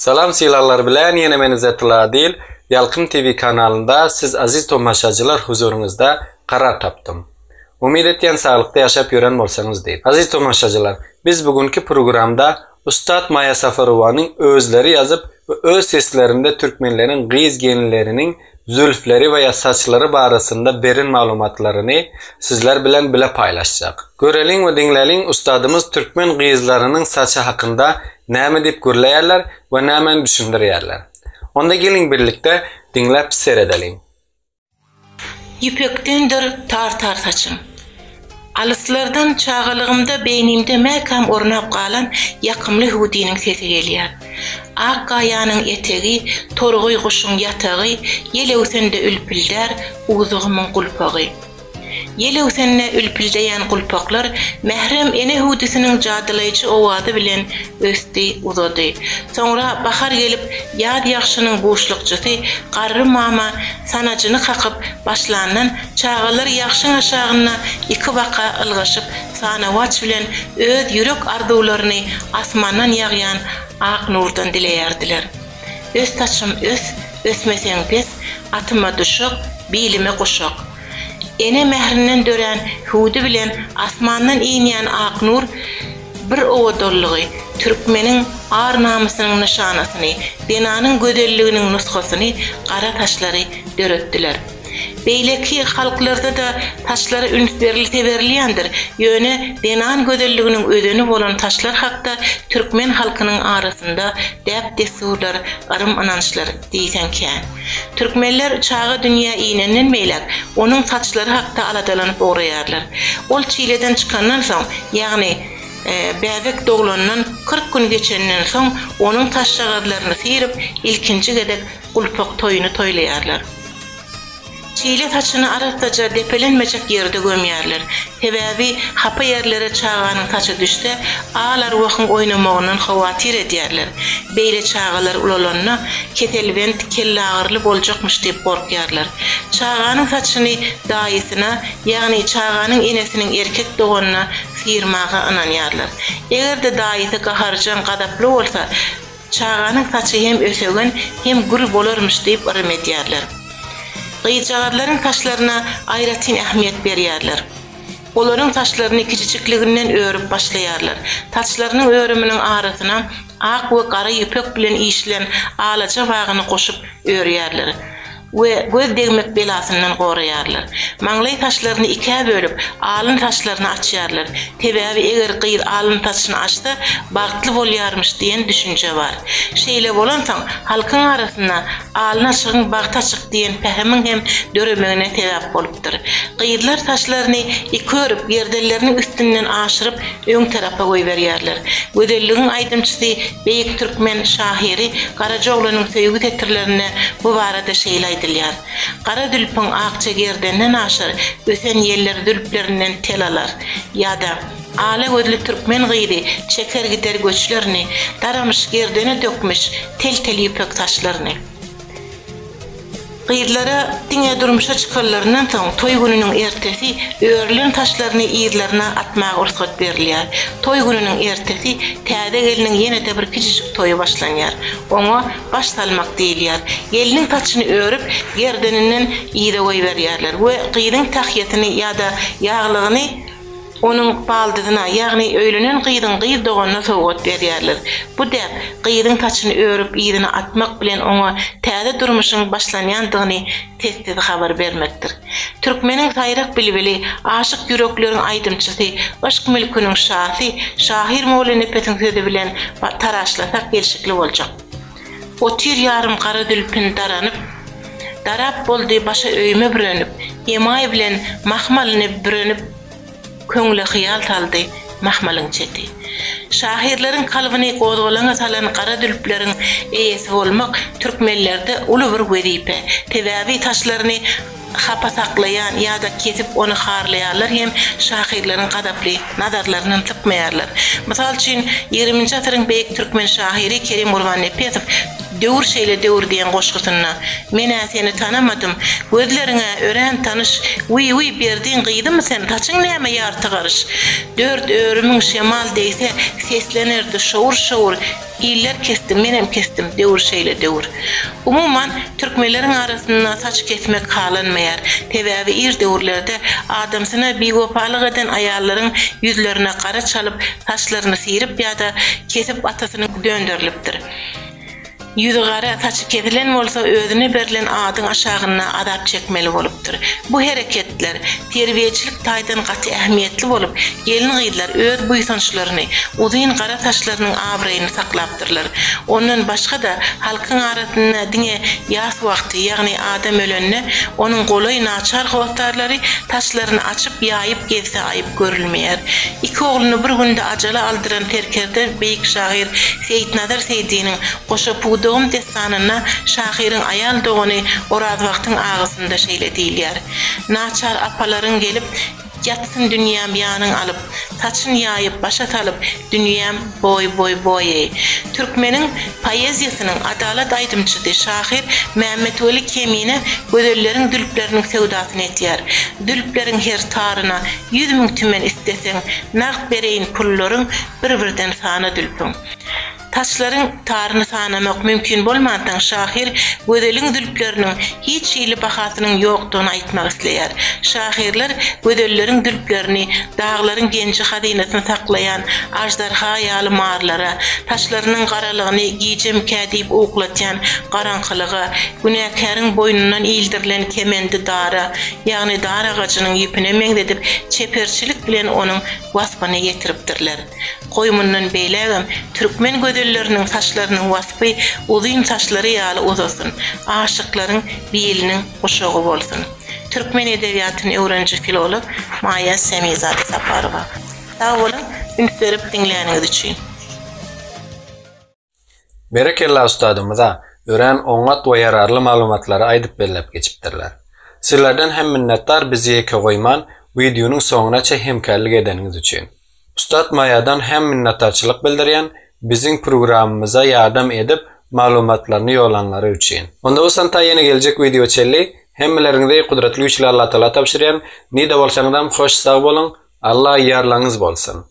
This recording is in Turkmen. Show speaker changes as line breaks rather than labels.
Salam sylaglar bilen ýene men Izzetulla Adil Ýalkym TV kanalynda siz aziz tomaşacylar huzuryňyzda karar tapdym. Umyt etýän saglykda ýaşap ýören bolsaňyz diýip. Aziz tomaşacylar biz bu günki programda ussat Maýa Safarowanyň özleri ýazyp we öz seslerinde türkmenleriň gyz gelinleriniň zülfleri we ýa saçlary barasynda beren maglumatlaryny sizler bilen bile paýlaşjak. Göreliň we diňläliň ussadymyz türkmen gyzlarynyň saçy hakynda näme diýip gürleýärler we nämäni düşündirýärler. Onda geliň birlikde diňläp seredeliň.
Ýüpekdendir tar-tar saçyň. Alyslardan çagalygymda beýnimde mäkäm ornap galan ýakymly hüwdiniň sesi gelýär. Ak gaýanyň etegi, torgaý guşuň ýatagy, ýel öwsende ülpüldär uzugymyň gulpagy. Ýel öwsende ülpüldeýän gulpaklar mährem ene hüwdüsiniň jadylaýjy owazy bilen ösdi, uzady. Soňra bahar gelip, ýaz ýagşynyň buşlukçysy garry mama sanajyny kakyp başlandan çagalar ýagşyň aşagynda ikibaka ylgaşyp sanawaç bilen öz ýürek arzuwlaryny asmandan ýagýan ak nurdan dileýärdiler. Ös saçym ös, ösmeseň pes, atyma duşak, bilime guşak. Ene mährinden dörän hüwdi bilen asmandan inýän ak nur bir owadanlygy, türkmeniň ar-namysynyň nyşanasyny, zenanyň gözelliginiň nusgasyny gara saçlary döretdiler. Beýleki halklarda-da saçlara üns berilse berilýändir, ýöne zenan gözelliginiň özeni bolan saçlar hakda türkmen halkynyň arasynda däp-dessurlar, yrym-ynançlar diýseň kän. Türkmenler çaga dünýä inenden beýläk onuň saçlary hakda aladalanyp ugraýarlar. Ol çileden çykandan soň, ýagny bäbek doglandan 40 gün geçenden soň onuň saçjagazlaryny syryp, ilkinji gezek gulpak toýuny toýlaýarlar. Çile saçyny arassaja depelenmejek ýerde gömýärler. Sebäbi hapa ýerlere çaganyň saçy düşse, al-arwahyň oýnamagyndan howatyr edýärler. Beýle çagalar ulalanda, keselbent, kelleagyryly boljakmyş diýip gorkýarlar. Çaganyň saçyny daýysyna, ýagny çaganyň enesiniň erkek doganyna syrmaga ynanýarlar. Eger-de daýysy gaharjaň, gazaply bolsa, Çaganyň saçy hem ösegen, hem gür bolarmyş diýip yrym edýärler. Gyzjagazlaryň saçlaryna aýratyn ähmiýet berýärler. Olaryň saçlaryny kiçijikliginden örüp başlaýarlar. Saçlarynyň örüminiň arasyna ak we gara ýüpek bilen işilen alaja bagyny goşup örýärler. We göz degmek belasyndan goraýarlar. Maňlaý saçlaryny ikä bölüp, alyn saçlaryny açýarlar. Sebäbi eger gyz alyn saçyny açsa, bagtly bolýarmyş diýen düşünje bar. Şeýle bolansoň, halkyň arasynda Alny açygyň bagty açyk diýen pähimiň hem döremegine sebäp bolupdyr. Gyzlar saçlaryny iki örüp, gerdenleriniň üstünden aşyryp, öň tarapa goýberýärler. Gözelligiň aýdymçysy beýik türkmen şahyry Garajaoglanyň söýgi setirlerinde bu barada şeýle aýdylýar, Gara zülpüň akja gerdenden aşar, Ösen ýeller zülplerinden tel alar. Ýa-da, Ala gözli türkmen gyzy Çeker gider göçlerini, Daramyş gerdene dökmüş Tel-tel ýüpek saçlaryny. Gyzlara diňe durmuşa çykanlaryndan soň, toý gününiň ertesi örülen saçlaryny yzlaryna atmaga rugsat berilýär. Toý gününiň ertesi täze gelniň ýene-de bir kiçijik toýy başlanýar. Oňa baş salmak diýilýär. Gelniň saçyny örüp, gerdeninden yza goýberýärler we gyzyň tahýasyny ýa-da ýaglygyny Onuň baldyzyna, ýagny öýlenen gyzyň gyz doganyna sowgat berýärler. Bu däp, gyzyň saçyny örüp yzyna atmak bilen oňa täze durmuşyň başlanýandygyny sessiz habar bermekdir. Türkmeniň saýrak bilbili, aşyk ýürekleriň aýdymçysy, yşk mülküniň şasy, şahyr Mollanepesiň sözi bilen taraşlasak gelşikli boljak. Otyr ýarym gara zülpün daranyp, Darap boldy başa öýme bürenip, Emaý bilen mahmalyny bürenip, Köňle hyýal saldy mahmalyň çeti. Şahyrlaryň kalbyny gozgalaňa salan gara zülpleriň eýesi bolmak türkmenlerde uly bir wezipe. Sebäbi saçlaryny hapa saklaýan ýa-da kesip ony harlaýanlar hem şahyrlaryň gazaply nazarlaryndan sypmaýarlar. Mysal üçin, ýigriminji asyryň beýik türkmen şahyry Kerim Gurbannepesow. Döwür şeýle döwür diýen goşgusynda, Men-ä seni tanamadym, Gözleriň-ä örän tanyş, Wiý-wiý, Berdiň gyzymy sen, Saçyň näme ýarty garyş? Dört örümiň şemal degse, Seslenerdi şowur-şowur, Iller kesdi, menem kesdim, Döwür şeýle döwür. Umuman, türkmenleriň arasynda saç kesmek halanmaýar. Sebäbi ir döwürlerde adamsyna biwepalyk eden aýallaryň ýüzlerine gara çalyp, saçlaryny syryp ýa-da kesip atasyny dönderilipdir. Ýüzi gara, saçy kesilen bolsa özüne berlen adyň aşagynda azap çekmeli bolupdyr. Bu hereketler terbiýeçilik taýdan gaty ähmiýetli bolup, gelin-gyzlar öz buýsançlaryny, uzyn gara saçlarynyň abraýyny saklapdyrlar. Ondan başga-da, halkyň arasynda diňe ýas wagty, ýagny adam ölende, onuň golaý naçar hossarlary saçlaryny açyp, ýaýyp gezse aýyp görülmeýär. Iki ogluny bir günde ajala aldyran serkerde beýik şahyr Seýitnazar Seýdiniň Goşa pudagym dessanynda şahyryň aýal dogany Orazbagtyň agysynda şeýle diýilýär, Naçar apalaryň gelip, Ýatsyn dünýäm ýanyň alyp, Saçyn ýaýyp, başa salyp, Dünýäm boý-boý-boý-eý. Türkmeniň poeziýasynyň adalat aýdymçysy, şahyr Mämmetweli Kemine gözelleriň zülpleriniň söwdasyny etýär. Zülpleriň her taryna 100 mün tümen isteseň, Nagt bereýin pullaryň, bir-birden sana zülpüň. Saçlaryň taryny sanamak mümkin bolmansoň, şahyr gözeliň zülpleriniň hiç hili bahasynyň ýokdugyny aýtmak isleýär. Şahyrlar gözelleriň zülplerini daglaryň genji-hazynasyny saklaýan aždarha ýaly marlara, saçlarynyň garalygyny gijemikä diýip uklatýan garaňkylyga, günäkäriň boýnundan ildirilen kemendi dara, ýagny dar agajynyň ýüpüne meňzedip, çeperçilik bilen onuň waspyny ýetiripdirler. Goý mundan beýlägem türkmen gözelleriniň saçlarynyň waspy uzyn saçlary ýaly uzasyn, aşyklaryň biliniň guşagy bolsun. Türkmen edebiýatyny öwreniji filolog Maýa Semizade Saparowa. Sag boluň, üns berip diňläniňiz üçin.
Berekella ustadymyza örän oňat we ýararly maglumatlary aýdyp belläp geçipdirler. Sizlerden hem minnetdar bizi ýeke goýman wideonyň soňunaça hemkärlik edeniňiz üçin. Ustat Maýadan hem minnetdarçylyk bildirýän biziň programmamyza ýardam edip maglumatlaryny ýollanlary üçin. Onda bolsa ta ýene geljek wideo çenli hemmeleriňizi gudratly güýçli Allatagala tabşyrýan nide bolsaňyzam hoş sag boluň Alla ýarlaňyz bolsun.